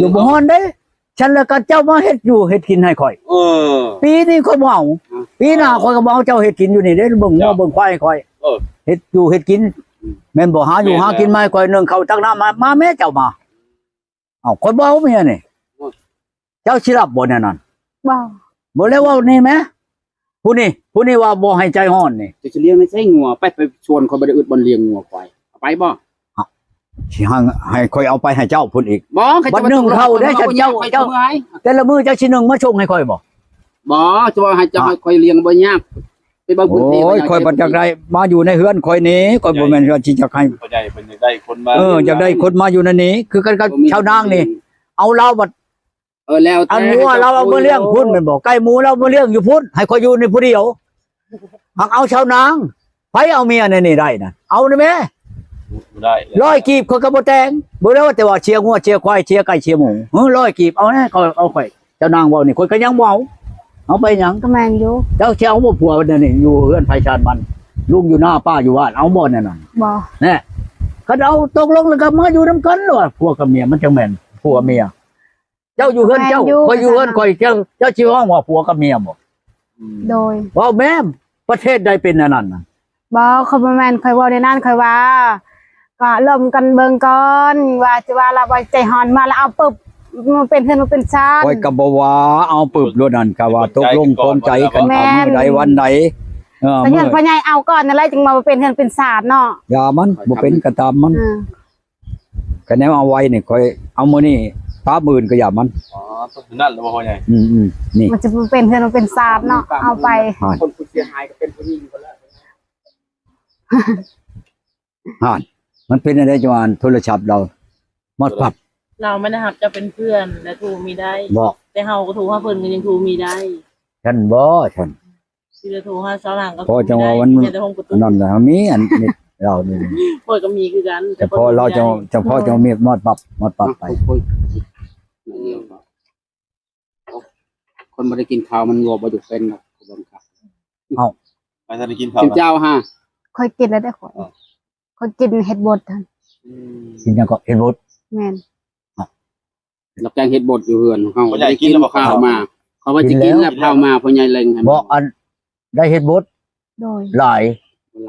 ຢູ່ບໍ່ຮອດເດ້. ຊັ້ນລະກໍເຈົ້າມາເຮັດຢູ່ເຮັດກິນໃຫ້ຂ້ອຍ. ເອີ ປີນີ້ຂ້ອຍບໍ່ເອົາ. ອືມ ປີໜ້າຂ້ອຍກໍບໍ່ເອົາເຈົ້າເຮັດກິນຢູ່ນີ້ເດ້. ເບິ່ງງົວເບິ່ງຄວາຍໃຫ້ຂ້ອຍ. ເອີ ເຮັດຢູ່ເຮັດກິນ. ອືມ ແມ່ນບໍ່? ຫາຢູ່ຫາກິນມາໃຫ້ຂ້ອຍ ໜຶ້ງເຂົ້າຕັກນ້ຳມາ. ມາແມ້ເຈົ້າມາ. ເອົ້າ ຂ້ອຍບໍ່ເອົາເມຍນີ້. ໂອ້ຍ ເຈົ້າຊິຮັບບໍ່ແນວນັ້ນ? ບໍ່ ບໍ່ແລ້ວເວົ້ານີ້ແມ້. ຜູ້ນີ້ ຜູ້ນີ້ວ່າບໍ່ໃຫ້ໃຈຮ້ອນນີ້. ເຈົ້າຊິລ້ຽງໃນໃສງົວ? ໄປ ໄປສວນ ຂ້ອຍບໍ່ໄດ້ອຶດບ່ອນລ້ຽງງົວຄວາຍ. ເອົາໄປບໍ່? ເອົ້າ ຊິໃຫ້ ໃຫ້ຂ້ອຍເອົາໄປໃຫ້ເຈົ້າພຸ້ນອີກ. ບໍ່ ບັດໜຶ້ງເຂົ້າເດ້ ເຈົ້າ ເຈົ້າ ແຕ່ລະມື້ເຈົ້າຊິໜຶ້ງມາສົ່ງໃຫ້ຂ້ອຍບໍ່? ບໍ່ ຈະວ່າໃຫ້ເຈົ້າ ໃຫ້ຂ້ອຍລ້ຽງບໍ່ຍາກ. ໄປເບິ່ງພື້ນທີ່. ໂອ້ຍ ຂ້ອຍບັດຢາກໄດ້ ມາຢູ່ໃນເຮືອນຂ້ອຍນີ້ ຂ້ອຍບໍ່ແມ່ນວ່າຊິຢາກໃຫ້ ພໍ່ໃຫຍ່ເພິ່ນຢາກໄດ້ຄົນມາ. ເອີ ຢາກໄດ້ຄົນມາຢູ່ໃນນີ້ ຄືກັນກັບຊາວນາງນີ້. ເອົາລາວບັດ ເອີ ແລ້ວແຕ່ ອັນງົວລາວເອົາມາລ້ຽງພຸ້ນແມ່ນບໍ່? ໄກ່ໝູລາວມາລ້ຽງຢູ່ພຸ້ນ ໃຫ້ຂ້ອຍຢູ່ນີ້ຜູ້ດຽວ. ຫາກເອົາຊາວນາງ ໃຜເອົາເມຍໃນນີ້ໄດ້ນະ? ເອົານະແມ່. ບໍ່ໄດ້ ຮ້ອຍກີບຂ້ອຍກໍບໍ່ແຕ່ງ. ບໍ່ໄດ້ວ່າແຕ່ວ່າເຊຍງົວເຊຍຄວາຍ ເຊຍໄກ່ເຊຍໝູ. ເອີ ຮ້ອຍກີບ ເອົາແນ່ ຂ້ອຍ ເອົາຂ້ອຍ. ເຈົ້ານາງເວົ້ານີ້ ຂ້ອຍກໍຍັງບໍ່ເອົາ. ເອົາໄປຫຍັງ? ກໍແມ່ນຢູ່. ເຈົ້າຊິເອົາບໍ່ຜົວແນວນີ້ ຢູ່ເຮືອນໃຜຊານມັນ ລຸງຢູ່ນາ ປ້າຢູ່ບ້ານ ເອົາບໍ່ແນວນັ້ນ? ບໍ່ ແນ່. ຄັນເອົາຕົກລົງແລ້ວກໍມາຢູ່ນຳກັນລະ ຜົວກັບເມຍ ມັນຈັ່ງແມ່ນຜົວເມຍ. ເຈົ້າຢູ່ເຮືອນເຈົ້າ ຂ້ອຍຢູ່ເຮືອນຂ້ອຍ ເຈົ້າ ເຈົ້າຊິຮ້ອງວ່າຜົວກັບເມຍບໍ່? ອືມ ໂດຍ ເວົ້າແມ່ນ ປະເທດໃດເປັນອັນນັ້ນນະ? ບໍ່ ຂ້ອຍບໍ່ແມ່ນ ຂ້ອຍເວົ້າໃນນັ້ນ ຂ້ອຍວ່າ ກໍລົມກັນເບິ່ງກ່ອນ ວ່າຊິວ່າລາວວ່າໃຈຮ້ອນມາລະເອົາປຶບ ມາເປັນເຮືອນມາເປັນຊານ. ຂ້ອຍກໍບໍ່ວ່າເອົາປຶບໂລດນັ້ນ ກໍວ່າຕົກລົງປອງໃຈກັນ ເອົາມື້ໃດວັນໃດ. ເອີ ກໍຍ້ອນພໍ່ໃຫຍ່ເອົາກ່ອນນັ້ນແຫຼະ ຈຶ່ງມາເປັນເຮືອນເປັນຊານເນາະ. ຢ່າມັນ ບໍ່ເປັນກໍຕາມມັນ. ອືມ ຄັນແນວເອົາໄວ້ນີ້ ຂ້ອຍເອົາມື້ນີ້ ປາບມື້ອື່ນກໍຢ່າມັນ. ອໍ ຕົກຢູ່ນັ້ນແລ້ວບໍ່ພໍ່ໃຫຍ່? ອືມໆ ນີ້ ມັນຈະເປັນເຮືອນເປັນຊານເນາະ ເອົາໄປ. ຄົນຜູ້ເສຍຫາຍກໍເປັນຜູ້ຍິງພຸ້ນແຫຼະ. ຫັ້ນ ມັນເປັນອັນໃດ ຈະວ່າໂທລະສັບລາວໝົດປັບ. ລາວບໍ່ໄດ້ຮັບເຈົ້າເປັນເພື່ອນ ແລະໂທມີໄດ້. ບໍ່ ແຕ່ເຮົາກໍໂທຫາເພິ່ນກໍຍັງໂທມີໄດ້. ຊັ້ນບໍ່? ຊັ້ນ ຊິໄດ້ໂທຫາຊາວຫຼັງກໍ ເພາະຈັ່ງວ່າມັນ ມີແຕ່ຫ້ອງປະຕູ ອັນນັ້ນລະ ມີອັນນີ້ລາວນີ້ ຂ້ອຍກໍມີຄືກັນ ແຕ່ເພາະລາວຈັ່ງ ຈັ່ງເພາະຈັ່ງມີໝົດປັບ ໝົດປັບໄປ. ຄົນບໍ່ໄດ້ກິນເຂົ້າມັນງົວບໍ່ຢູ່ເປັນດອກ. ເອົ້າ ໃຜທັນໄດ້ກິນເຂົ້າ ເຈົ້າຫາ? ຂ້ອຍກິນແລ້ວເດ້ຂ້ອຍ. ເອົ້າ ຂ້ອຍກິນເຫັດບົດຫັ້ນ. ອືມ ກິນຫຍັງກໍ? ເຫັດບົດ. ແມ່ນ. ລາວແກງເຫັດບົດຢູ່ເຮືອນເຮົາ. ພໍ່ໃຫຍ່ກິນແລ້ວບໍ່? ຂ້າວມາ ເຂົາວ່າຊິກິນແລ້ວ ຂ້າວມາ ພໍ່ໃຫຍ່ເລັງໃຫ້. ບໍ່ ອັນ ໄດ້ເຫັດບົດ. ໂດຍ ຫຼາຍ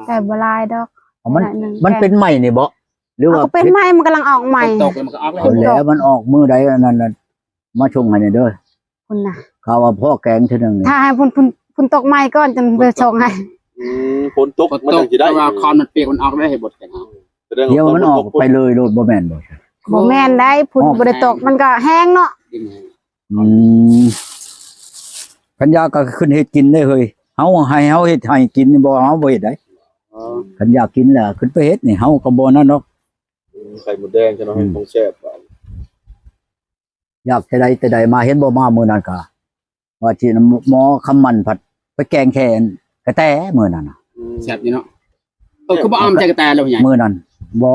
ແຕ່ບໍ່ຫຼາຍດອກ. ເອົາ ມັນ ມັນເປັນໃໝ່ນີ້ບໍ່ ຫຼືວ່າ ເອົາ ກໍເປັນໃໝ່ ມັນກຳລັງອອກໃໝ່. ຝົນຕົກແລ້ວມັນກໍອອກແລ້ວ. ເອົາແລ້ວ ມັນອອກມື້ໃດອັນນັ້ນນະ ມາສົ່ງໃຫ້ແດ່ເດີ. ພຸ້ນນະ ຂ້າວ່າພໍແກງເທື່ອໜຶ່ງນີ້ ຖ້າໃຫ້ພຸ້ນ ຝົນ ຝົນຕົກໃໝ່ກ່ອນ ຈັ່ງໄປສົ່ງໃຫ້. ອືມ ຝົນຕົກ ມັນຈັ່ງຊິໄດ້ ແຕ່ວ່າຄອນມັນປຽກ ມັນອອກໄດ້ໃຫ້ບົດກັນ. ດຽວມັນອອກໄປເລີຍໂລດ ບໍ່ແມ່ນບໍ່? ບໍ່ແມ່ນໄດ໋ ພຸ້ນບໍ່ໄດ້ຕົກ ມັນກໍແຫ້ງເນາະ. ອືມ ຄັນຢາກກໍຂຶ້ນເຮັດກິນເດ້ເຮີ້ຍ. ເຮົາໃຫ້ເຮົາເຮັດໃຫ້ກິນນີ້ບໍ່ ເຮົາບໍ່ເຮັດໃດ໋. ອໍ ຄັນຢາກກິນແລ້ວຂຶ້ນໄປເຮັດນີ້ ເຮົາກໍບໍ່ນັ້ນດອກ. ອືມ ໄຂ່ມົດແດງຊະເນາະ ອືມ ແຮງແຊບ. ຢາກແຕ່ໃດແຕ່ໃດມາ ເຫັນບໍ່ ມາມື້ນັ້ນກະວ່າຊິນຳໝໍຄຳໝັ້ນພັດໄປແກງແຄ່ກະແຕມື້ນັ້ນນະ. ອືມ ແຊບຢູ່ເນາະ. ເອີ ຄືບໍ່ເອົາໃສ່ກະແຕລະ ພໍ່ໃຫຍ່? ມື້ນັ້ນບໍ່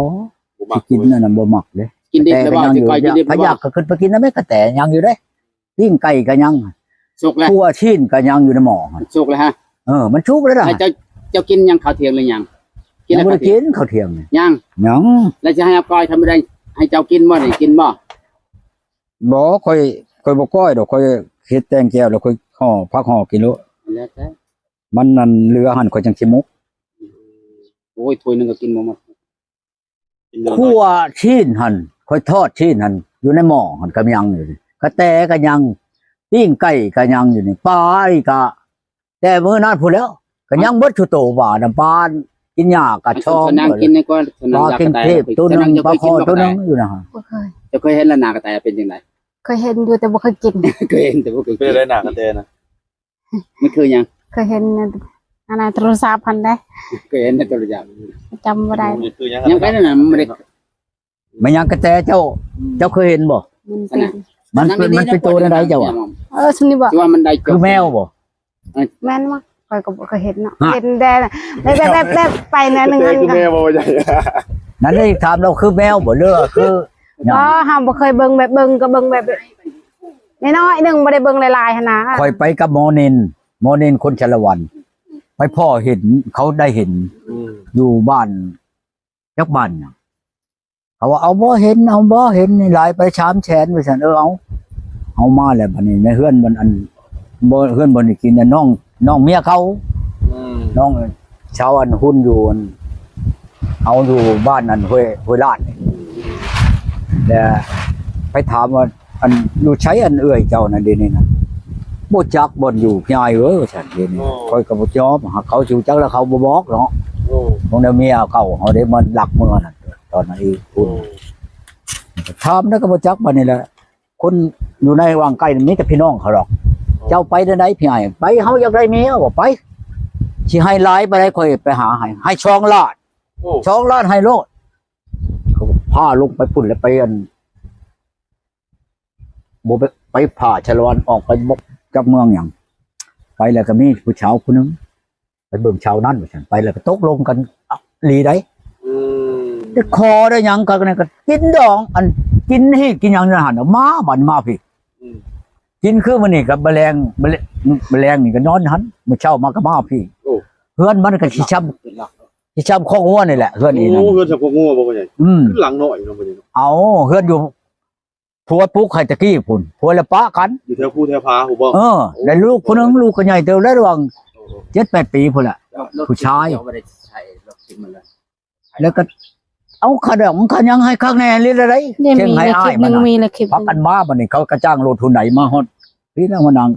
ບໍ່ມັກ ຊິກິນອັນນັ້ນບໍ່ມັກເດ້. ກິນດິບແລ້ວບໍ່? ຊິກ້ອຍກິນດິບແລ້ວບໍ່? ຄັນຢາກກໍຂຶ້ນໄປກິນນຳແມ່ກະແຕ ຍັງຢູ່ເດ້. ປີ້ງໄກ່ກໍຍັງ ສຸກແລ້ວ. ຂົ້ວຊີ້ນກໍຍັງຢູ່ໃນໝໍ້ຫັ້ນ. ສຸກແລ້ວຮະ? ເອີ ມັນສຸກແລ້ວນະ. ເຈົ້າ ເຈົ້າກິນຍັງ ເຂົ້າທ່ຽງຫຼືຍັງ? ກິນແລ້ວ. ຍັງບໍ່ໄດ້ກິນເຂົ້າທ່ຽງນີ້. ຍັງ? ຍັງ. ແລ້ວຈະໃຫ້ເອົາກ້ອຍທຳມະດາ ໃຫ້ເຈົ້າກິນບໍ່ນີ້ ກິນບໍ່? ບໍ່ ຂ້ອຍ ຂ້ອຍບໍ່ກ້ອຍດອກ ຂ້ອຍເຮັດແຕ່ງແຈ່ວ ແລ້ວຂ້ອຍຫໍ່ຜັກຫໍ່ກິນໂລດ. ແລ້ວແຕ່ ມັນນັ້ນເຫຼືອຫັ້ນ ຂ້ອຍຈັ່ງຊິໝົກ. ໂອ້ຍ ຖ້ວຍໜຶ່ງກໍກິນບໍ່ໝົດ. ຂົ້ວຊີ້ນຫັ້ນ ຂ້ອຍທອດຊີ້ນຫັ້ນ ຢູ່ໃນໝໍ້ຫັ້ນກໍຍັງຢູ່ນີ້ ກະແຕກໍຍັງ ປີ້ງໄກ່ກໍຍັງຢູ່ນີ້ ປາອີກກະ ແຕ່ມື້ນັ້ນພຸ້ນແລ້ວ ກໍຍັງເບິດທຸໂຕ ປານຳ ປາກິນຫຍ້າກະຊອງ ປາກິນເທບໂຕໜຶ່ງ ປາຄໍໂຕໜຶ່ງຢູ່ນະ. ບໍ່ເຄີຍ. ເຈົ້າເຄີຍເຫັນລະໜ້າກະແຕເປັນຈັ່ງໃດ? ເຄີຍເຫັນຢູ່ແຕ່ບໍ່ເຄີຍກິນ. ເຄີຍເຫັນແຕ່ບໍ່ເຄີຍກິນ. ເປັນຈັ່ງໃດໜ້າກະແຕນະ? ມັນຄືຫຍັງ? ເຄີຍເຫັນໃນອັນນັ້ນ ໂທລະສັບຫັ້ນເດ້. ເຄີຍເຫັນໃນໂທລະສັບ ຈຳບໍ່ໄດ້. ມັນຄືຫຍັງ? ຍັງໄປນັ້ນນະ ມັນບໍ່ໄດ້. ແມ່ນຫຍັງກະແຕເຈົ້າ ເຈົ້າເຄີຍເຫັນບໍ່? ມັນເປັນ ມັນເປັນ ມັນເປັນໂຕແນວໃດເຈົ້າວ່າ? ເອີ ຊຳນີ້ບໍ່? ຄືວ່າມັນໄດ້ ຄືແມວບໍ່? ແມ່ນບໍ່? ຂ້ອຍກໍບໍ່ເຄີຍເຫັນເນາະ. ເຫັນແຕ່ແບບໆໆໄປແນວໜຶ່ງ. ແຕ່ຄືແມວບໍ່? ໃຫຍ່ ນັ້ນໄດ້ຖາມລາວ ຄືແມວບໍ່ ຫຼືວ່າຄືຫຍັງ? ບໍ່ ເຮົາບໍ່ເຄີຍເບິ່ງ ແບບເບິ່ງກໍເບິ່ງແບບ ນ້ອຍໆໜຶ່ງ ບໍ່ໄດ້ເບິ່ງຫຼາຍໆຫັ້ນນະ. ຂ້ອຍໄປກັບໝໍນິນ ໝໍນິນຄົນສາລະວັນ ໄປພໍ້ເຫັນ ເຂົາໄດ້ເຫັນ ອືມ ຢູ່ບ້ານ ຈັກບ້ານຫຍັງ ເຂົາວ່າ ເອົາບໍ່ເຫັນ ເອົາບໍ່ເຫັນ ນີ້ຫຼາຍໄປສາມແສນ ວ່າຊັ້ນ. ເອີ ເອົາ ເອົາມາແລ້ວ ບັດນີ້ໃນເຮືອນມັນ ອັນ ບໍ່ ເຮືອນບໍ່ໄດ້ກິນ ອັນນ້ອງ ນ້ອງເມຍເຂົາ ອືມ ນ້ອງ ຊາວອັນຮຸ່ນຢູ່ ອັນ ເຮົາຢູ່ບ້ານອັນຫ້ວຍ ຫ້ວຍລາດນີ້ ແລ້ວໄປຖາມວ່າ ອັນ ຢູ່ໃສ ອັນເອື້ອຍເຈົ້ານັ້ນ ດຽວນີ້ນະ ບໍ່ຈັກບ່ອນຢູ່ ຍາຍເອີຍ ວ່າຊັ້ນ. ດຽວນີ້ ໂອ້ ຂ້ອຍກໍບໍ່ຍອມ ຫາກເຂົາຊິຮູ້ຈັກແລ້ວ ເຂົາບໍ່ບອກເນາະ. ໂອ້ ຂອງເມຍເກົ່າເຮົາເດ້ ມັນລັກເມືອນັ້ນ ຕອນນັ້ນອີກ ໂອ້ ຖາມແລ້ວກໍບໍ່ຈັກ ບັດນີ້ແຫຼະ. ຄົນຢູ່ໃນຫວ່າງໄກມີແຕ່ພີ່ນ້ອງເຂົາດອກ. ເຈົ້າໄປແນວໃດພີ່ອ້າຍ? ໄປ ເຮົາຢາກໄດ້ເມຍ ວ່າໄປ ຊິໃຫ້ຫຼາຍປານໃດ ຂ້ອຍໄປຫາໃຫ້ ໃຫ້ສອງລ້ານ. ໂອ້ ສອງລ້ານໃຫ້ໂລດ. ເຂົາພາລົງໄປພຸ້ນ ແລ້ວໄປອັນ ບໍ່ໄປ ໄປຜ່າຊະລະວັນ ອອກໄປບໍ່ຈັກເມືອງຫຍັງ ໄປແລ້ວກໍມີຜູ້ສາວຜູ້ໜຶ່ງ ໄປເບິ່ງຊາວນັ້ນ ວ່າຊັ້ນ. ໄປແລ້ວກໍຕົກລົງກັນ ອະ ອີ່ຫຼີໃດ໋. ອືມ ໄດ້ຂໍໄດ້ຫຍັງກັນ ກໍກິນດອງ ອັນ ກິນຮີດກິນຫຍັງຢູ່ຫັ້ນ ມາ ບັດມາພີ້. ອືມ ກິນຄືມື້ນີ້ກໍບາແລງ ບາແລງ ບາແລງນີ້ກໍນອນຫັ້ນ ມື້ເຊົ້າມາກໍມາພີ້. ໂອ້ ເຮືອນມັນກໍຊິຊ່ຳ ຊິຊ່ຳຄອກງົວນີ້ແຫຼະ ເຮືອນອີ່ນັ້ນ. ໂອ້ ເຮືອນຊ່ຳຄອກງົວບໍ່ພໍ່ໃຫຍ່? ອືມ ຄືຫຼັງນ້ອຍເນາະພໍ່ໃຫຍ່ເນາະ. ເອົາ ເຮືອນຢູ່ ຜົວປຸກໃຫ້ຕະກີ້ພຸ້ນ ຜົວລະປະກັນ ຢູ່ແຖວພູແຖວຜາພຸ້ນບໍ່? ເອີ ໂອ້ ໄດ້ລູກຜູ້ໜຶ່ງ ລູກກໍໃຫຍ່ເຕີບແລ້ວ ລະຫວ່າງ ໂອ້ ເຈັດແປດປີພຸ້ນແຫຼະ ເນາະ ຜູ້ຊາຍ ເຈົ້າບໍ່ໄດ້ໃຊ້ລົດເຂັນມັນລະ ແລ້ວກໍເອົາຄ່າດອກມັນຄ່າຫຍັງໃຫ້ຄັກແນ່ ເຮັດແນວໃດ ເຮັດໃຫ້ອ້າຍມັນ ມີແລ້ວຄລິບໜຶ່ງ ພາກັນມາ. ບັດນີ້ເຂົາກະຈ້າງລົດຮຸ່ນໃດມາຮອດພີ້ແລ້ວ ມານັ່ງ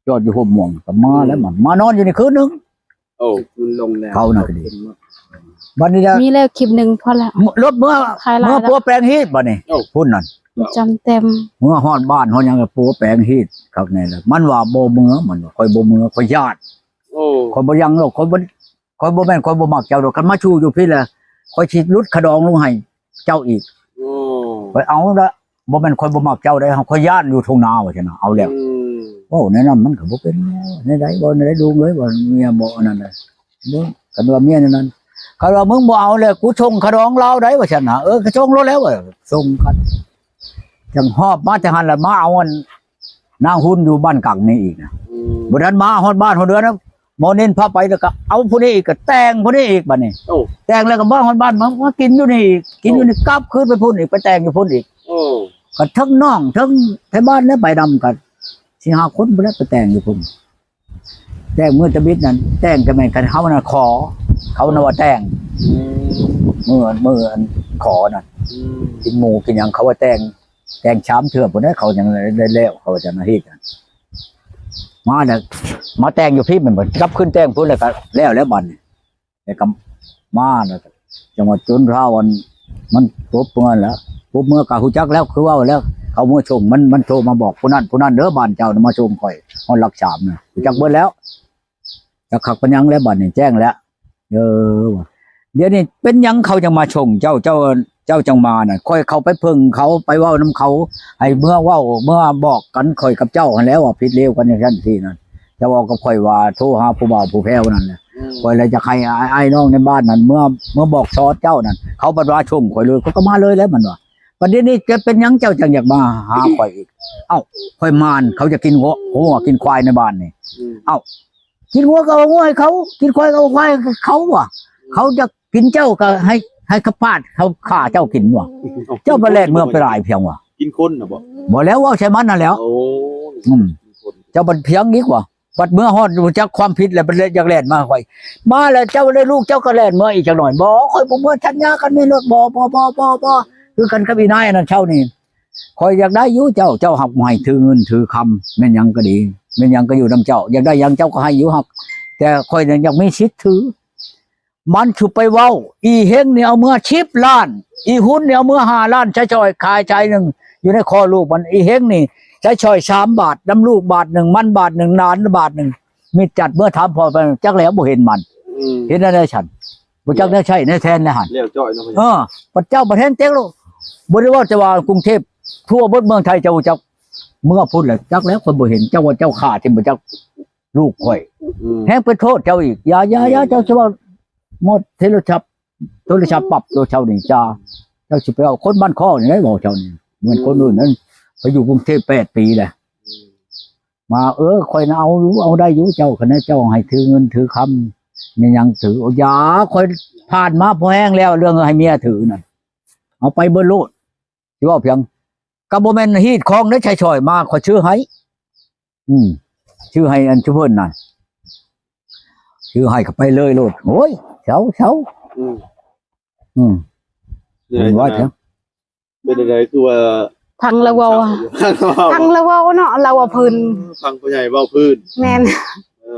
ຈອດຢູ່ຫົວໝ່ວງ ກໍມາແລ້ວ ອືມ ມາ ມານອນຢູ່ນີ້ຄືນໜຶ່ງ. ໂອ້ ມັນລົງແລ້ວ ເຂົານະກໍດີ. ບັດນີ້ລະ ມີແລ້ວຄລິບໜຶ່ງພໍແລ້ວ ລົດເມືອ ເມືອປົວແປງຮີດບັດນີ້. ໂອ້ ພຸ້ນນັ້ນ ຈຳແຕ້ມ ເມືອຮອດບ້ານຮອດຫຍັງກໍປົວແປງຮີດຄັກແນ່ລະ. ມັນວ່າບໍ່ເມືອ ມັນວ່າ ຂ້ອຍບໍ່ເມືອ ຂ້ອຍຢ້ານ. ໂອ້ ຂ້ອຍບໍ່ຍັງດອກ ຂ້ອຍບໍ່ ຂ້ອຍບໍ່ແມ່ນ ຂ້ອຍບໍ່ມັກເຈົ້າດອກ ຄັນມາສູ່ຢູ່ພີ້ລະ ຂ້ອຍຊິຫຼຸດຄ່າດອງລົງໃຫ້ເຈົ້າອີກ. ໂອ້ ຂ້ອຍເອົາລະ ບໍ່ແມ່ນຂ້ອຍບໍ່ມັກເຈົ້າເດ້ ຂ້ອຍຢ້ານຢູ່ທົ່ງນາ ວ່າຊັ້ນນະ. ເອົາແລ້ວ ອືມ ເວົ້າແນວນັ້ນມັນກໍບໍ່ເປັນແນວໃດ ເວົ້າແນວໃດລຸງເອີຍ ວ່າເມຍບໍ່ອັນນັ້ນນະ ບໍ່ ຄັນວ່າເມຍແນວນັ້ນ ຄັນວ່າມຶງບໍ່ເອົາແລ້ວ ກູສົ່ງຄ່າດອງລາວໄດ້ ວ່າຊັ້ນນະ. ເອີ ກໍສົ່ງໂລດແລ້ວ ວ່າສົ່ງກັນ ຈັ່ງຮອບມາແຕ່ຫັ້ນລະ ມາເອົາອັນນາງຮຸ່ນຢູ່ບ້ານກັງນີ້ອີກນະ. ອືມ ບໍ່ທັນມາຮອດບ້ານຮອດເຮືອນນະ ໝໍນິນພາໄປ ແລ້ວກໍເອົາຜູ້ນີ້ອີກ ກໍແຕ່ງຜູ້ນີ້ອີກບັດນີ້. ໂອ້ ແຕ່ງແລ້ວກໍມາຮອດບ້ານ ມາ ມາກິນຢູ່ນີ້ອີກ ກິນຢູ່ນີ້ ໂອ້ ກັບຄືນໄປພຸ້ນອີກ ໄປແຕ່ງຢູ່ພຸ້ນອີກ. ໂອ້ ກໍທັງນ້ອງ ທັງໄທບ້ານແຫຼະ ໄປນຳກັນສີ່ຫ້າຄົນພຸ້ນແຫຼະ ໄປແຕ່ງຢູ່ພຸ້ນ. ແຕ່ງມື້ຕະບິດນັ້ນ ແຕ່ງກໍແມ່ນຄັນເຮົານະຂໍ ເຂົານະວ່າແຕ່ງ. ອືມ ມື້ ມື້ອັນຂໍນັ້ນ ອືມ ກິນໝູກິນຫຍັງ ເຂົາວ່າແຕ່ງ ແຕ່ງສາມເທື່ອພຸ້ນແຫຼະ ເຂົາຍັງໄດ້ແລ້ວ ເຂົາວ່າຈັ່ງນັ້ນເຮັດ. ມາແລ້ວ ມາແຕ່ງຢູ່ພີ້ແມ່ນບໍ່ ກັບຄືນແຕ່ງພຸ້ນ ແລ້ວກໍແລ້ວແລ້ວບັດນີ້. ແລ້ວກໍມາ ແລ້ວກໍຈັ່ງວ່າຈົນເຊົ້າອັນ ມັນປົບເມືອແລ້ວ ປົບເມືອກໍຮູ້ຈັກແລ້ວ ຄືເວົ້າແລ້ວ ເຂົາເມືອສົ່ງ ມັນ ມັນໂທມາບອກຜູ້ນັ້ນ ຜູ້ນັ້ນເດີ ບ້ານເຈົ້ານະມາສົ່ງຂ້ອຍຮອດຫຼັກສາມນະ ຮູ້ຈັກເບິດແລ້ວ ຈັກຄັກປານຫຍັງແລ້ວ ບັດນີ້ແຈ້ງແລ້ວ. ເອີ ວ່າ ດຽວນີ້ເປັນຫຍັງເຂົາຈັ່ງມາສົ່ງເຈົ້າ ເຈົ້າ ເຈົ້າຈັ່ງມານະ? ຂ້ອຍເຂົ້າໄປເພິ່ງເຂົາ ໄປເວົ້ານຳເຂົາ ໃຫ້ເມືອເວົ້າ ເມືອບອກກັນ ຂ້ອຍກັບເຈົ້າຫັ້ນແຫຼະ ວ່າຜິດລຽວກັນຈັ່ງຊັ້ນຊີ້ນັ້ນ. ເຈົ້າເວົ້າກັບຂ້ອຍວ່າ ໂທຫາຜູ້ບ່າວຜູ້ແພ້ວນັ້ນແຫຼະ ອືມ ຂ້ອຍລະຢາກໃຫ້ອ້າຍ ອ້າຍນ້ອງໃນບ້ານນັ້ນ ເມືອ ເມືອບອກສອນເຈົ້ານັ້ນ ເຂົາບັດວ່າສົ່ງຂ້ອຍເລີຍ ຂ້ອຍກໍມາເລີຍແຫຼະ ມັນວ່າ. ບັດດຽວນີ້ຈະເປັນຫຍັງເຈົ້າຈັ່ງຢາກມາຫາຂ້ອຍອີກ? ເອົ້າ ຂ້ອຍມານ ເຂົາຈະກິນງົວ ງົວກິນຄວາຍໃນບ້ານນີ້. ອືມ ເອົ້າ ກິນງົວກໍເອົາງົວໃຫ້ເຂົາ ກິນຄວາຍກໍເອົາຄວາຍໃຫ້ເຂົາວ່າ ເຂົາຢາກກິນເຈົ້າກໍໃຫ້ ໃຫ້ເຂົາປາດ ເຂົາຂ້າເຈົ້າກິນວ່າ. ເຈົ້າໄປແລ່ນເມືອໄປຫຼາຍພຽງວ່າ ກິນຄົນນະບໍ່? ບໍ່ແລ້ວ ເວົ້າໃສ່ມັນນັ້ນແຫຼ້ວ. ໂອ້ ອືມ ກິນຄົນ ເຈົ້າບັດພຽງອີກວ່າ ບັດເມືອຮອດຮູ້ຈັກຄວາມຜິດແລ້ວ ບັດຢາກແລ່ນມາຫາຂ້ອຍ ມາແລ້ວເຈົ້າໄດ້ລູກເຈົ້າກໍແລ່ນເມືອອີກຈັກໜ່ອຍ. ບໍ່ ຂ້ອຍບໍ່ເມືອ ສັນຍາກັນມີລົດ ບໍ່ ບໍ່ ບໍ່ ບໍ່ ບໍ່ ຄືກັນກັບອີນາຍອັນນັ້ນເຊົ້ານີ້. ຂ້ອຍຢາກໄດ້ຢູ່ເຈົ້າ ເຈົ້າຫາກບໍ່ໃຫ້ຖືເງິນຖືຄຳ ແມ່ນຫຍັງກໍດີ ແມ່ນຫຍັງກໍຢູ່ນຳເຈົ້າ ຢາກໄດ້ຫຍັງເຈົ້າກໍໃຫ້ຢູ່ ຫາກແຕ່ຂ້ອຍນັ້ນຢາກມີສິດຖື. ມັນຊິໄປເວົ້າ ອີເຮັງນີ້ເອົາເມືອສິບລ້ານ ອີຮຸ່ນນີ້ເອົາເມືອຫ້າລ້ານ ໃຊ້ສອຍຂາຍສາຍໜຶ່ງ ຢູ່ໃນຄໍລູກມັນ ອີເຮັງນີ້ໃຊ້ສອຍສາມບາດ ນຳລູກບາດໜຶ່ງ ມັນບາດໜຶ່ງ ຫຼານບາດໜຶ່ງ ມີຈັດເມືອຖາມພໍ່ໄປ ຈັກແລ້ວບໍ່ເຫັນມັນ. ອືມ ເຮັດແນວໃດຊັ້ນ? ບໍ່ຈັກແນວໃຊ້ແນວແທນແລ້ວຫັ້ນ ແລ້ວຈ້ອຍເນາະ. ເອີ ບັດເຈົ້າບັດແຮງເຕັກໂລດ ບໍ່ໄດ້ເວົ້າແຕ່ວ່າກຸງເທບ ທົ່ວເບິດເມືອງໄທເຈົ້າຮູ້ຈັກ ເມືອພຸ້ນແຫຼະ ຈັກແລ້ວ ຂ້ອຍບໍ່ເຫັນ ເຈົ້າວ່າເຈົ້າຂ້າຖິ້ມບໍ່ຈັກລູກຂ້ອຍ ອືມ ແຮງໄປໂທດເຈົ້າອີກ. ຢ່າ ຢ່າ ຢ່າ ອືມ ເຈົ້າຊິເວົ້າໝົດໂທລະສັບ ໂທລະສັບປັບໂຕເຈົ້ານີ້ ຈາ ເຈົ້າຊິໄປເວົ້າ ຄົນບ້ານຄໍນີ້ໄດ໋ ເວົ້າເຈົ້ານີ້ ເໝືອນຄົນ ອືມ ອື່ນນັ້ນ ໄປຢູ່ກຸງເທບແປດປີແລ້ວ ອືມ ມາ ເອີ ຂ້ອຍນະເອົາຢູ່ ເອົາໄດ້ຢູ່ ເຈົ້າ ຄັນເຈົ້າໃຫ້ຖືເງິນຖືຄຳ ມີຫຍັງຖື ໂອ ຢ່າ ຂ້ອຍຜ່ານມາພໍແຮງແລ້ວ ເລື່ອງໃຫ້ເມຍຖືນັ້ນ. ເອົາໄປເບິດໂລດ. ຊິເວົ້າພຽງ ກໍບໍ່ແມ່ນຮີດຄອງເດ້ ໃຊ້ສອຍມາ ຂ້ອຍຊື້ໃຫ້. ອືມ ຊື້ໃຫ້ອັນຊຸເພິ່ນນັ້ນ ຊື້ໃຫ້ກໍໄປເລີຍໂລດ. ໂອ້ຍ ເຊົາ ເຊົາ. ອືມ ອືມ ເປັນຫຍັງ ເປັນຈັ່ງໃດ ຄືວ່າ ຟັງລາວເວົ້າ ຟັງລາວເວົ້າເນາະ ລາວເວົ້າພື້ນ ເອີ ຟັງຜູ້ໃຫຍ່ເວົ້າພື້ນ. ແມ່ນ ເອີ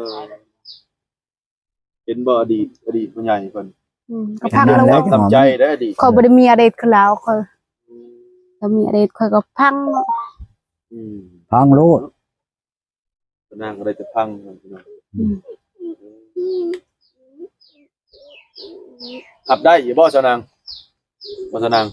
ເຫັນບໍ່ ອະດີດ ອະດີດຜູ້ໃຫຍ່ເພິ່ນ ອືມ ກໍຟັງລາວເວົ້າ ນ້ຳໃຈເດ້ອ ອະດີດ ຂ້ອຍບໍ່ໄດ້ມີອະດີດຄືລາວ ຂ້ອຍ ອືມ ລາວມີອະດີດ ຂ້ອຍກໍຟັງເນາະ. ອືມ ຟັງໂລດ. ນາງກໍໄດ້ແຕ່ຟັງ ອືມ ຮັບໄດ້ຢູ່ບໍ່ ຊາວນາງ? ບໍ່ ຊາວນາງ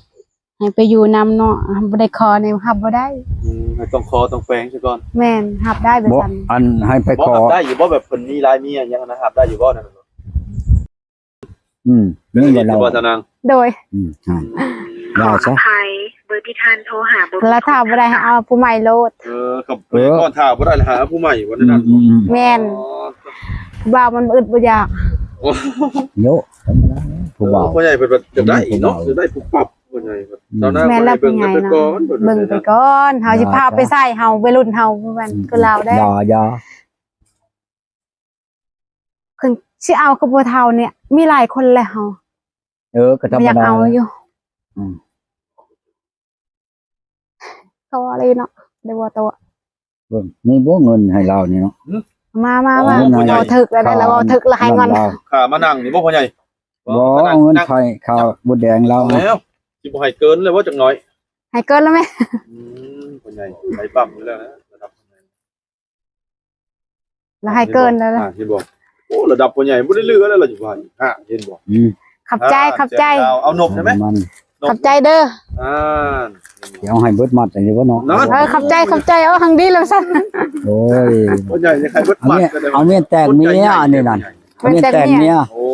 ໃຫ້ໄປຢູ່ນຳເນາະ ບໍ່ໄດ້ຂໍນີ້ຮັບບໍ່ໄດ້. ອືມ ໃຫ້ຕ້ອງຂໍຕ້ອງແປງຊະກ່ອນ. ແມ່ນ ຮັບໄດ້ແບບນັ້ນ. ອັນໃຫ້ໄປຂໍ ຮັບໄດ້ຢູ່ບໍ່ ແບບເພິ່ນມີຫຼາຍເມຍຫຍັງຫັ້ນນະ ຮັບໄດ້ຢູ່ບໍ່ນັ້ນ? ອືມ ມີບໍ່ລາວ ສາວນາງ? ໂດຍ ອືມ ວ່າຊະ ຂໍອະໄພ ເບີທີ່ທ່ານໂທຫາບໍ່ມີ ລະຖ້າບໍ່ໄດ້ໃຫ້ເອົາຜູ້ໃໝ່ໂລດ. ເອີ ຄັບ ເອີ ກ່ອນຖ້າບໍ່ໄດ້ລະຫາຜູ້ໃໝ່ວ່ານັ້ນ. ອືມ ແມ່ນ ຜູ້ບ່າວມັນບໍ່ອຶດບໍ່ຢາກ. ໂອ້ ໂຍ ທຳມະດາ ຜູ້ບ່າວ ຜູ້ໃຫຍ່ເພິ່ນວ່າຢາກໄດ້ເນາະ ຢາກໄດ້ປຸບປັບ. ຜູ້ໃຫຍ່ ອືມ ຊາວນາງ ແມ່ນແລ້ວ ເບິ່ງໄປກ່ອນ ເບິ່ງໄປກ່ອນ ເຮົາຊິພາໄປໃສ ເຮົາໄວລຸ້ນເຮົາ ແມ່ນ ອືມ ຄືລາວແດ່ ຢ່າ ຢ່າ ເພິ່ນຊິເອົາກັບຜູ້ເຖົ້ານີ້ ມີຫຼາຍຄົນແລ້ວເຮົາ. ເອີ ກໍທຳມະດາ ບໍ່ຢາກເອົາຢູ່. ອືມ ກໍວ່າເລີຍເນາະ ໄດ້ບໍ່ໂຕ ເບິ່ງ ມີບໍ່ເງິນໃຫ້ລາວນີ້ເນາະ? ມາ ມາ ມາ ເວົ້າຖືກແລ້ວ ລາວເວົ້າຖືກລະ ໃຫ້ເງິນ ຄ່າມານັ່ງນີ້ບໍ່ ພໍ່ໃຫຍ່? ບໍ່ ເອົາເງິນໃຫ້ຄ່າບົດແດງລາວ ແລ້ວ ຊິບໍ່ໃຫ້ເກີນແລ້ວບໍ່ ຈັກໜ້ອຍ ໃຫ້ເກີນແລ້ວແມ່. ອືມ ພໍ່ໃຫຍ່ໃສ່ປ້ຳຢູ່ແລ້ວນະ ລະດັບ ລະໃຫ້ເກີນແລ້ວ ເຫັນບໍ່ ເຫັນບໍ່? ໂອ້ ລະດັບພໍ່ໃຫຍ່ບໍ່ໄດ້ເຫຼືອແລ້ວ ລະຢູ່ວ່າ ເຫັນບໍ່? ອືມ ຂອບໃຈ ອ່າ ຂອບໃຈ ເອົານົບໄດ້ໄໝ? ຂອບໃຈເດີ ອ່າ ດຽວໃຫ້ເບິດມັດອັນນີ້ບໍ່ເນາະ? ເອີ ຂອບໃຈ ຂອບໃຈ ເອົາຫັ້ນດີແລ້ວຊັ້ນ. ໂອ້ຍ ພໍ່ໃຫຍ່ຢາກໃຫ້ເບິດມັດ ເອົາເມຍແຕ່ງເມຍອັນນີ້ນັ້ນ ເອົາເມຍແຕ່ງເມຍ. ໂອ້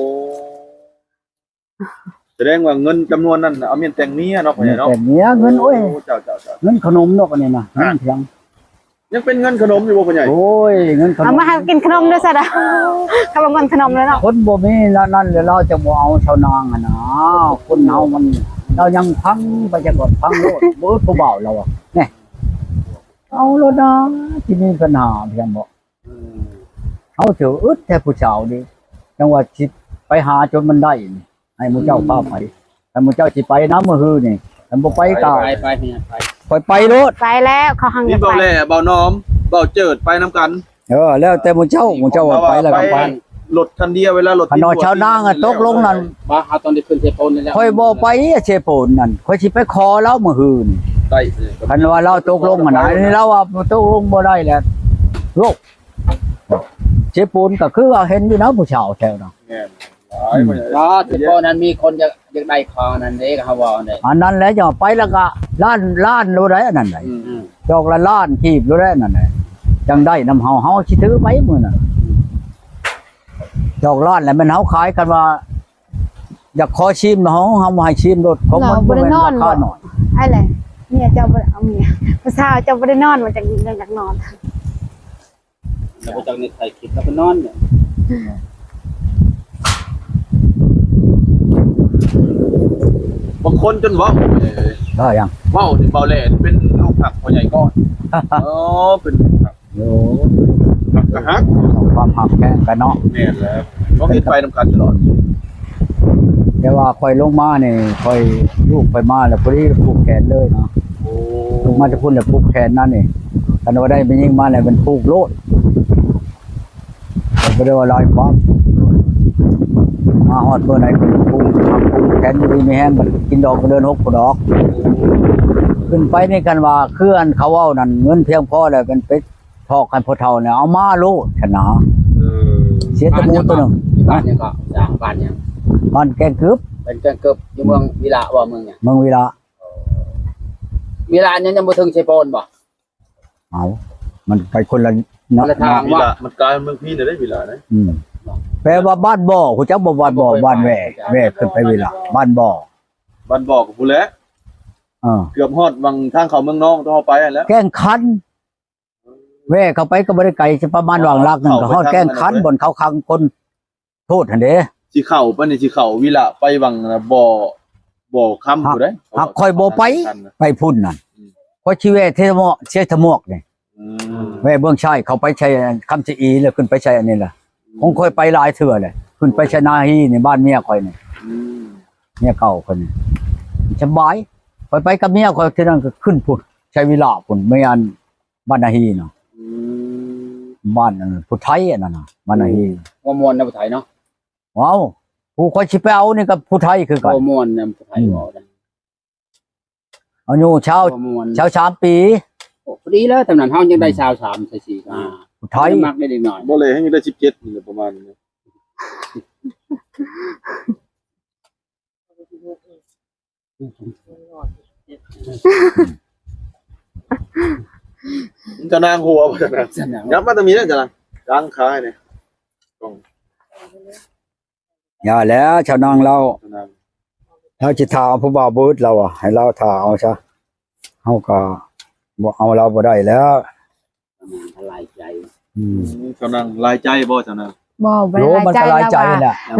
ສະແດງວ່າເງິນຈຳນວນນັ້ນ ເອົາເມຍແຕ່ງເມຍເນາະ ພໍ່ໃຫຍ່ເນາະ ແຕ່ງເມຍ ເງິນ ໂອ້ຍ ເຈົ້າໆໆ ເງິນຂະໜົມດອກອັນນີ້ນະ ເງິນພຽງ ຍັງເປັນເງິນຂະໜົມຢູ່ບໍ່ ພໍ່ໃຫຍ່? ໂອ້ຍ ເງິນຂະໜົມ ເອົາມາໃຫ້ກິນຂະໜົມເດີຊະດາ ຄຳວ່າເງິນຂະໜົມແລ້ວເນາະ ຄົນບໍ່ມີນັ້ນແລ້ວ ລາວຈະບໍ່ເອົາຊາວນາງຫັ້ນນະ ຄົນເຮົາມັນ ລາວຍັງຟັງໄປຈັກກ່ອນ ຟັງໂລດ ບໍ່ອຶດຜູ້ບ່າວລາວ ແນ່ ເອົາໂລດນະ ຊິມີປັນຫາພຽງບໍ່? ອືມ ເຮົາຊິອຶດແທ້ຜູ້ສາວນີ້ ຈັ່ງວ່າຊິໄປຫາຈົນມັນໄດ້ນີ້ ໃຫ້ໝູ່ເຈົ້າພາໄປ ອືມ ຄັນໝູ່ເຈົ້າຊິໄປນຳມື້ຮືນີ້ ຄັນບໍ່ໄປກໍ ໄປ ໄປ ໄປ ຂ້ອຍໄປໂລດ ໄປແລ້ວ ເຂົາຫັ້ນ ມີ ຢາກໄປ ເບົາແຫຼ ເບົາໜອມ ເບົາເຈີດ ໄປນຳກັນ. ເອີ ແລ້ວແຕ່ໝູ່ເຈົ້າ ໝູ່ເຈົ້າວ່າໄປແລ້ວກໍໄປ ລົດຄັນດຽວ ເວລາລົດ ຄັນວ່າຊາວນາງຕົກລົງນັ້ນ ມາຫາຕອນທີ່ຂຶ້ນເຊໂປນນີ້ແຫຼະ ຂ້ອຍບໍ່ໄປເຊໂປນນັ້ນ ຂ້ອຍຊິໄປຂໍລາວມື້ຮືນີ້ ໄດ້ ຄັນວ່າລາວຕົກລົງຫັ້ນນະ ອັນນີ້ລາວວ່າຕົກລົງບໍ່ໄດ້ແລ້ວ ໂລກ ເຊໂປນກໍຄືວ່າເຫັນຢູ່ນະ ຜູ້ສາວແຖວນັ້ນ ແມ່ນ ອືມ ຫຼາຍ ເຊໂປນນັ້ນມີຄົນຢາກ ຢາກໄດ້ຂອງອັນນັ້ນເດ້ ເຂົາເວົ້ານັ້ນເດ້ ອັນນັ້ນແຫຼະ ຢ່າໄປແລ້ວກໍລ້ານ ລ້ານໂລດໄດ໋ ອັນນັ້ນໄດ໋ ອືມ ດອກລະລ້ານກີບໂລດໄດ໋ ອັນນັ້ນໄດ໋ ຈັ່ງໄດ້ນຳເຮົາ ເຮົາຊິຖືໄປມື້ນັ້ນ ດອກລ້ານແຫຼະແມ່ນເຮົາຂາຍ ຄັນວ່າຢາກຂໍຊີມເຮົາ ເຮົາບໍ່ໃຫ້ຊີມໂລດ ຂອງມັນບໍ່ແມ່ນລາຄາໜ້ອຍ ອ້າຍແຫຼະ ເມຍເຈົ້າບໍ່ໄດ້ເອົາເມຍ ຜູ້ສາວເຈົ້າບໍ່ໄດ້ນອນ ວ່າຈັ່ງ ຈັ່ງຢາກນອນ. ລາວບໍ່ຈັກນິໄທຄິດ ລາວໄປນອນເນາະ ບາງຄົນຈົນເວົ້າ ເອີ ວ່າຫຍັງ? ເວົ້ານີ້ ເບົາແຫຼເປັນລູກຮັກພໍ່ໃຫຍ່ກ່ອນ ອໍ ເປັນລູກຮັກ ໂອ້ ຮັກກໍຮັກ ຄວາມຮັກແພງກັນເນາະ ແມ່ນແລ້ວ ເຮົາເຮັດໄປນຳກັນຕະຫຼອດ ແຕ່ວ່າຂ້ອຍລົງມານີ້ ຂ້ອຍ ລູກຂ້ອຍມາແລ້ວພໍດີຜູກແຂນເລີຍເນາະ ໂອ້ ລົງມາແຕ່ພຸ້ນແລ້ວຜູກແຂນນັ້ນນີ້ ຄັນວ່າໄດ້ແມ່ຍິງມາແລ້ວມັນຜູກໂລດ ຂ້ອຍບໍ່ໄດ້ເວົ້າຫຼາຍຄວາມ ມາຮອດມື້ໃດກໍຜູກ ຜູກແຂນຢູ່ດີມີແຮງ ບັດກິນດອກເງິນເດືອນຫົກພຸ້ນດອກ ຂຶ້ນໄປນີ້ ຄັນວ່າຄືອັນເຂົາເວົ້ານັ້ນ ເງິນພຽງພໍແລ້ວ ເປັນໄປ ທອກໃຫ້ພໍ່ເຖົ້ານີ້ເອົາມາໂລດຫັ້ນນະ ເອີ ເສຍແຕ່ໝູໂຕໜຶ່ງ ບ້ານຫຍັງກໍ ບ້ານຫຍັງ? ບ້ານແກ້ງກຶບ ເປັນແກ້ງກຶບ ຢູ່ເມືອງວິລະບໍ່ ເມືອງຫຍັງ? ເມືອງວິລະ ວິລະນີ້ຍັງບໍ່ເຖິງເຊໂປນບໍ່? ເອົ້າ ມັນໄປຄົນລະເນາະ ຄົນລະທາງ ວິລະ ມັນກາຍເມືອງພີນໄດ້ ວິລະນະ ອືມ ແປວ່າບ້ານບໍ່ ຮູ້ຈັກບໍ່? ບ້ານບໍ່ ບ້ານແຫວ ແຫວຂຶ້ນໄປວິລະ ບ້ານບໍ່ ບ້ານບໍ່ກໍພຸ້ນແຫຼະ ເອີ ເກືອບຮອດຫວ່າງທາງເຂົ້າເມືອງນອງ ຕ້ອງເຂົ້າໄປຫັ້ນແຫຼະ ແກ້ງຄັນ ແວ່ເຂົ້າໄປກໍບໍ່ໄດ້ໄກ ຊິປະມານຫວ່າງຫຼັກໜຶ່ງ ກໍຮອດແກ້ງຄັນ ບ່ອນເຂົາຂັງຄົນໂທດຫັ້ນເດ້ ຊິເຂົ້າໄປນີ້ ຊິເຂົ້າວິລະ ໄປຫວ່າງບໍ່ ບໍ່ຄຳຜູ້ໃດ ຫາກຂ້ອຍບໍ່ໄປ ໄປພຸ້ນນັ້ນ ຂ້ອຍຊິແວ່ເຊຍທະມອກ ເຊຍທະມອກນີ້ ແວ່ເມືອງໄຊ ເຂົ້າໄປໄຊຄຳຊະອີ ແລ້ວຂຶ້ນໄປໄຊອັນນີ້ລະ ຂອງຂ້ອຍໄປຫຼາຍເທື່ອແຫຼະ ຂຶ້ນໄປໄຊນາຮີນີ້ ບ້ານເມຍຂ້ອຍນີ້ ເມຍເກົ່າຂ້ອຍນີ້ ສະບາຍ ຂ້ອຍໄປກັບເມຍຂ້ອຍ ເທື່ອນັ້ນກໍຂຶ້ນພຸ້ນ ໄຊວິລະພຸ້ນ ແມ່ນ ບ້ານນາຮີນະ ບ້ານອັນຜູ້ໄທອັນນັ້ນນະ ບ້ານນາຮີ ຫົວມ່ວນນະຜູ້ໄທເນາະ ວ້າວ ຜູ້ຂ້ອຍຊິໄປເອົານີ້ກໍຜູ້ໄທຄືກັນ ຫົວມ່ວນນະຜູ້ໄທ ເວົ້າໄດ້ ອາຍຸຊາວ ຫົວມ່ວນ ຊາວສາມປີ ໂອ້ ພໍດີແລ້ວ ຕອນນັ້ນເຮົາຍັງໄດ້ຊາວສາມ ຊາວສີ່ ອ່າ ຜູ້ໄທ ມັກໄດ້ເດັກນ້ອຍ ບໍ່ເລີຍ ຍັງໄດ້ສິບເຈັດນີ້ແຫຼະ ປະມານນີ້ ເຈົ້ານາງຫົວບໍ່ ເຈົ້ານາງ ຍັບມາຕາມີເດີ ເຈົ້ານາງ ກາງຂາໃຫ້ແດ່ ກ້ອງ ຢ່າແຫຼະ ເຈົ້ານາງລາວ ເຈົ້ານາງ ລາວຊິຖ້າເອົາຜູ້ບ່າວບໍ່ອຶດ ລາວວ່າ ໃຫ້ລາວຖ້າເອົາຊະ ເຮົາກໍບໍ່ເອົາລາວບໍ່ໄດ້ແລ້ວ ເຈົ້ານາງກໍຫຼາຍໃຈ ອືມ ເຈົ້ານາງຫຼາຍໃຈບໍ່ ເຈົ້ານາງ ບໍ່ ບໍ່ໄດ້ຫຼາຍໃຈ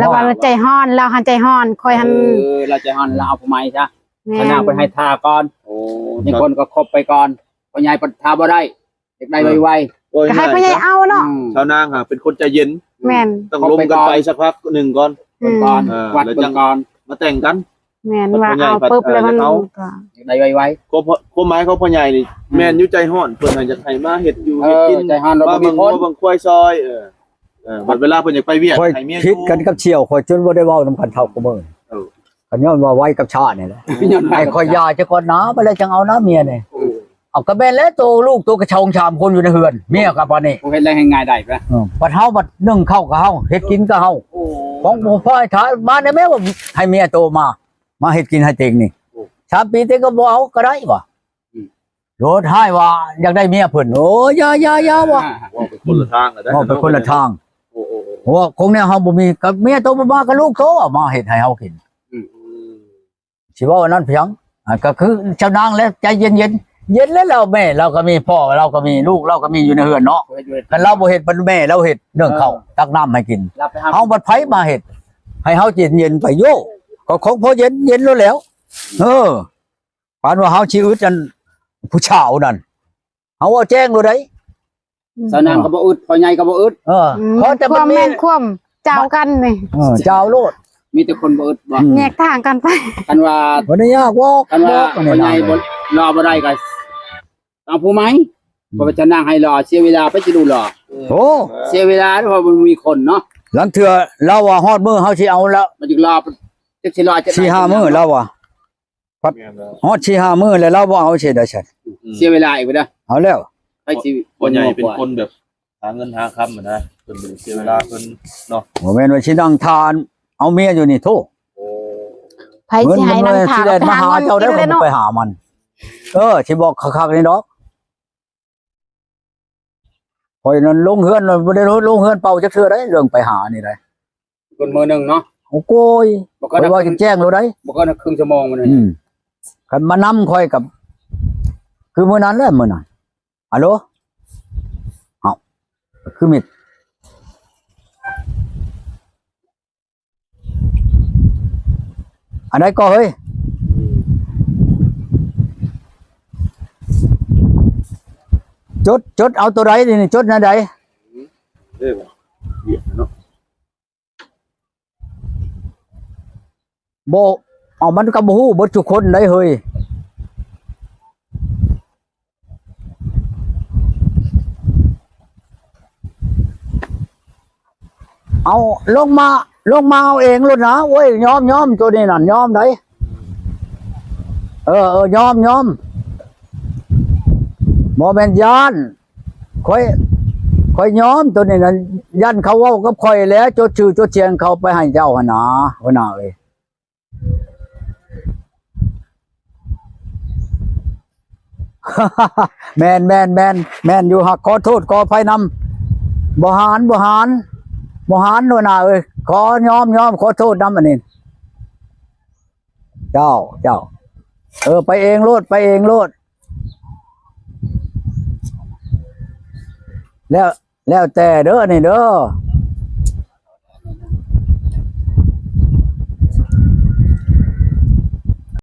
ລາວວ່າ ລາວວ່າລາວໃຈຮ້ອນ ລາວຫັ້ນໃຈຮ້ອນ ຂ້ອຍຫັ້ນ ເອີ ລາວໃຈຮ້ອນ ລາວເອົາຜູ້ໃໝ່ຊະ ແມ່ນ ເຈົ້ານາງເພິ່ນໃຫ້ຖ້າກ່ອນ ໂອ້ ຍັງຄົນກໍຄົບໄປກ່ອນ ພໍ່ໃຫຍ່ເພິ່ນຖ້າບໍ່ໄດ້ ຢາກໄດ້ໄວໆ ກໍໃຫ້ພໍ່ໃຫຍ່ເອົາເນາະ ອືມ ຊາວນາງຫາເປັນຄົນໃຈເຢັນ ແມ່ນ ຕ້ອງລົມກັນໄປສັກພັກໜຶ່ງກ່ອນ ເບິ່ງກ່ອນ ເອີ ວັດເບິ່ງກ່ອນ ມາແຕ່ງກັນ ແມ່ນ ວ່າເອົາປຶບແລ້ວມັນກໍຢາກໄດ້ໄວໆ ຄວາມ ຄວາມໝາຍຂອງພໍ່ໃຫຍ່ນີ້ ອືມ ແມ່ນຢູ່ໃຈຮ້ອນ ເພິ່ນຫາຢາກໃຫ້ມາເຮັດຢູ່ເຮັດກິນ ໃຈຮ້ອນ ມາເບິ່ງງົວເບິ່ງຄວາຍຊອຍ ເອີ ບັດເວລາເພິ່ນຢາກໄປວຽກ ຂ້ອຍຜິດກັນກັບສ່ຽວຂ້ອຍ ຈົນບໍ່ໄດ້ເວົ້ານຳກັນເທົ່າຄືມື້ ເອີ ກໍຍ້ອນວ່າໄວກັບຊ້ານີ້ແຫຼະ ໃຫ້ຂ້ອຍຢ່າຊະກ່ອນນາ ບັດແລ້ວຈັ່ງເອົານາເມຍນີ້ ເອົາ ກໍແມ່ນແຫຼະ ໂຕລູກໂຕກໍສອງສາມຄົນຢູ່ໃນເຮືອນ ເມຍກໍປານນີ້ ຜູ້ເຮັດແລງເຮັດງານໄດ້ປະ ເອີ ບັດເຮົາບັດໜຶ້ງເຂົ້າກໍເຮົາ ເຮັດກິນກໍເຮົາ ຂອງພໍ່ໃຫ້ຖາມມາແດ່ແມ່ວ່າ ໃຫ້ເມຍໂຕມາ ມາເຮັດກິນໃຫ້ເຕັງນີ້ ສາມປີເຕັງກໍບໍ່ເອົາກໍໄດ້ວ່າ ໂລດຮ້າຍວ່າຢາກໄດ້ເມຍເພິ່ນ ໂອ້ ຢ່າໆໆວ່າ ເວົ້າໄປຄົນລະທາງແລ້ວ ເວົ້າໄປຄົນລະທາງ ເພາະວ່າຄົງແນວເຮົາບໍ່ມີ ກໍເມຍໂຕບໍ່ມາ ກໍລູກໂຕເອົາມາເຮັດໃຫ້ເຮົາກິນ ອືມ ຊິເວົ້າອັນນັ້ນພຽງ ອັນກໍຄືເຈົ້ານາງແຫຼະ ໃຈເຢັນໆ ເຢັນແລ້ວ ລາວແມ່ລາວກໍມີ ພໍ່ລາວກໍມີ ລູກລາວກໍມີຢູ່ໃນເຮືອນເນາະ ຄັນລາວບໍ່ເຮັດ ບັດແມ່ລາວເຮັດ ເລື່ອງເຂົ້າ ເອີ ຕັກນ້ຳໃຫ້ກິນ ເຮົາບັດໃຜມາເຮັດ ໃຫ້ເຮົາເຢັນໆໄປ ໂຢ ກໍຂອງພໍ່ເຢັນ ເຢັນໂລດແລ້ວ ເອີ ປານວ່າເຮົາຊິອຶດອັນຜູ້ສາວນັ້ນ ເຮົາເວົ້າແຈ້ງໂລດໃດ ອືມ ສາວນາງກໍບໍ່ອຶດ ພໍ່ໃຫຍ່ກໍບໍ່ອຶດ ເອີ ອືມ ຂໍແຕ່ມັນມີ ຄວາມແມ່ນຄວາມ ເຈົ້າກັນນີ້ ເອີ ເຈົ້າໂລດ ມີແຕ່ຄົນບໍ່ອຶດບໍ່ ອືມ ແຍກທາງກັນໄປ ຄັນວ່າບໍ່ໄດ້ຍາກວອກ ຄັນວ່າພໍ່ໃຫຍ່ບໍ່ ລໍບໍ່ໄດ້ກໍເອົາຜູ້ໃໝ່ ອືມ ເພາະວ່າສາວນາງໃຫ້ລໍ ເສຍເວລາ ໄປຊິດູລໍ ໂອ້ ເສຍເວລາ ເພາະມັນມີຄົນເນາະ ລາງເທື່ອລາວວ່າຮອດມື້ເຮົາຊິເອົາແລ້ວ ມັນຈຶ່ງລໍ ຈັກຊິລໍຈັກ ສີ່ຫ້າມື້ລາວວ່າ ພັດ ແມ່ນແລ້ວ ຮອດສີ່ຫ້າມື້ແລ້ວລາວບໍ່ເອົາ ຊິໄດ້ຊັ້ນ ອືມ ເສຍເວລາອີກເດີ ເອົາແລ້ວ ໃຜຊິ ພໍ່ໃຫຍ່ເປັນຄົນແບບຫາເງິນຫາຄຳນະ ເພິ່ນບໍ່ໄດ້ເສຍເວລາເພິ່ນເນາະ ບໍ່ແມ່ນວ່າຊິນັ່ງຖ້າເອົາເມຍຢູ່ນີ້ໂທ້ ໂອ້ ໃຜຊິໃຫ້ນັ່ງຖ້າ ຊິແລ່ນມາຫາເຈົ້າໄດ້ ໄປຫາມັນ ເອີ ຊິບອກຄັກໆນີ້ດອກ ຂ້ອຍນັ້ນລົງເຮືອນ ບໍ່ໄດ້ລົງເຮືອນເປົ່າຈັກເທື່ອໃດ ເລື່ອງໄປຫານີ້ໃດ ເກີນມື້ໜຶ່ງເນາະ ໂອ້ໂກຍ ບໍ່ເກີນ ຂ້ອຍວ່າແຈ້ງໂລດໃດ ບໍ່ເກີນຄຶ່ງຊົ່ວໂມງມື້ໜຶ່ງ ອືມ ຄັນມານຳຂ້ອຍກັບ ຄືມື້ນັ້ນແຫຼະ ມື້ນັ້ນ ອາໂລ ເອົ້າ ຄືມິດ ອັນໃດກໍເຮີ້ຍ ຈົດ ຈົດເອົາໂຕໃດນີ້ ຈົດແນວໃດ ເອີ ວຽກເນາະ ບໍ່ ເອົາ ມັນກໍບໍ່ຮູ້ເບິດທຸກຄົນໃດເຮີ້ຍ. ເອົາລົງມາ ລົງມາເອົາເອງໂລດນະ. ໂອ້ຍ ຍອມ ຍອມ ໂຕນີ້ນັ້ນຍອມໃດ໋. ເອີ ເອີ ຍອມ ຍອມ ບໍ່ແມ່ນຢ້ານ. ຂ້ອຍ ຂ້ອຍຍອມໂຕນີ້ນັ້ນ. ຢ້ານເຂົາເວົ້າກັບຂ້ອຍແຫຼະ ຈົດຊື່ຈົດສຽງເຂົາໄປໃຫ້ເຈົ້າຫັ້ນນາ ຫົວໜ້າເອີຍ. ແມ່ນ ແມ່ນ ແມ່ນ ແມ່ນຢູ່ ຮັກ ຂໍໂທດຂໍອະໄພນຳ. ບໍ່ຫານ ບໍ່ຫານ ບໍ່ຫານ ຫົວໜ້າເອີຍ. ຂໍຍອມ ຍອມ ຂໍໂທດນຳອັນນີ້. ເຈົ້າ ເຈົ້າ ເອີ ໄປເອງໂລດ ໄປເອງໂລດ. ແລ້ວ ແລ້ວແຕ່ເດີ ອັນນີ້ເດີ.